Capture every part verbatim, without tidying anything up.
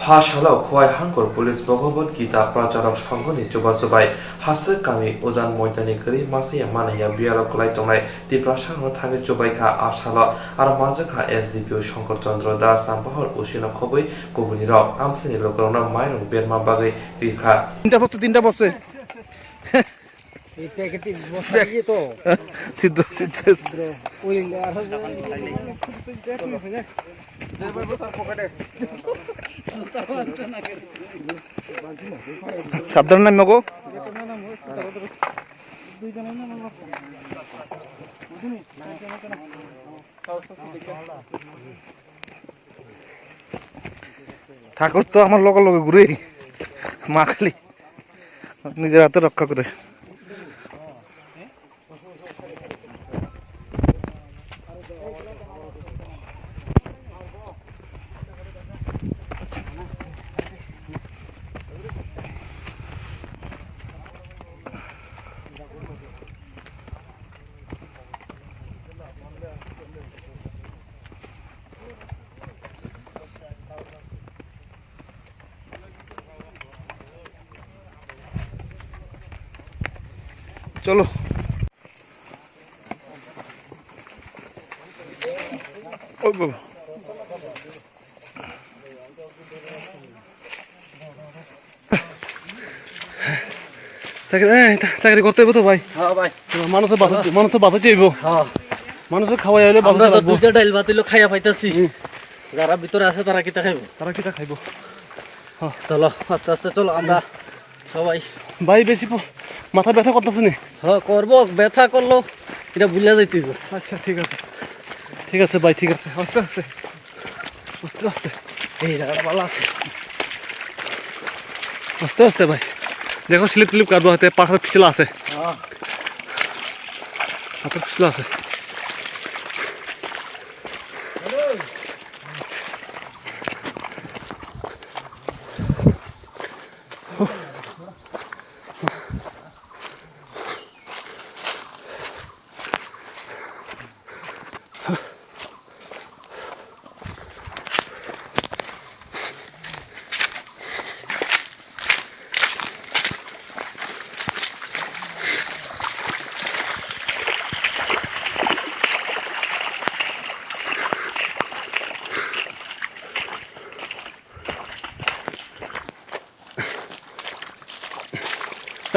Ha salo Khowai Hangkhor Police Bhagavad Gita Pracharok Songho ni chubachu bai Haswk kami Ujan Moitani kwrwi masiya manwi ya biyalo kwlai tongnai Tiprasa rokno thangwi chubai kha. A salo aro manjakha S D P O Shankar Chandra Das, Sampahor O C no khobwi kubuni rok amchaini lukurokno mairung berma bagwi rikha. তিনটা বাজছে, তিনটা বাজছে। এই প্যাকেটে বস্তা দিয়ে তো। ছিদ্র, ছিদ্র। ওই আর সাবধান নামো গো। ঠাকুর তো আমার লগে লগে ঘুরে, মা কালী নিজের হাতে রক্ষা করে। চলো। ও বাবা। চাকরি, এই, তা-, চাকরি করতে হইব তো ভাই। হ্যাঁ ভাই। মানুষের বাঁচা, মানুষের বাঁচা চাইব। হ্যাঁ। মানুষের খাওয়াই হইলে আমরা বাঁচা তো লাগবো। দুইটা ডাইল ভাত হইলেও খাইয়া পাইতাছি। হুম। যারা ভিতরে আছে তারা কিতা খাইব? তারা কিতা খাইব? হ্যাঁ। চলো, আস্তে আস্তে চলো, আমরা সবাই। ভাই, বেশি প-, মাথা ব্যথা করতেছে নি? হ্যাঁ, করবো, ব্যথা করলো, এটা ভুলে যাইতে হইব। আচ্ছা, ঠিক আছে, ঠিক আছে ভাই, ঠিক আছে, আস্তে আস্তে। আস্তে আস্তে। এই জায়গাটা ভালো আছে। আস্তে আস্তে ভাই। দেখো, স্লিপ টিলিপ কাটবো, হাতে পাথর পিছলা আছে। হ্যাঁ। পাথর পিছলা আছে।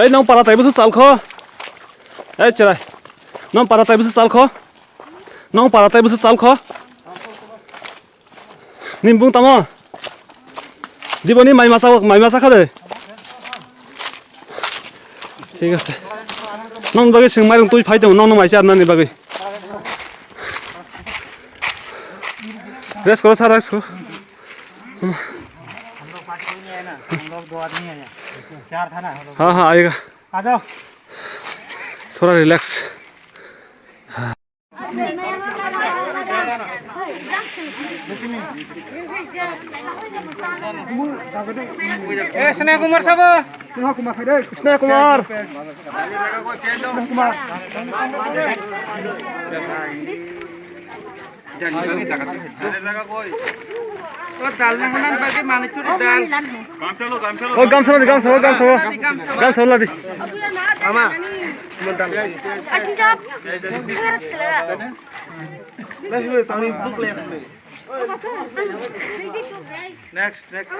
Ei, nang para taibo se salkho. Ei, cherai. Nang para taibo se salkho. Nang para taibo se salkho. Nimbung tamo. Diboni mai masa, mai masa khade. Thik ase. Nang bagwi sing mairung twi phai tongo, nang nang mai charnani bagwi. Rest koro sir, rest koro. हम लोग पाँच कोई नहीं आए ना, हम लोग दो आदमी आए हैं। चार था ना, हम लोग। हाँ, हाँ, आएगा। आ जाओ। थोड़ा relax। ए, स्नेह कुमार साहब। स्नेह कुमार, स्नेह Kumar. O dal na hwnani bagwi manwi churi dal. O gamsa ladi, gamsa, o gamsa, o. Gamsa ladi. Ama. Next, next.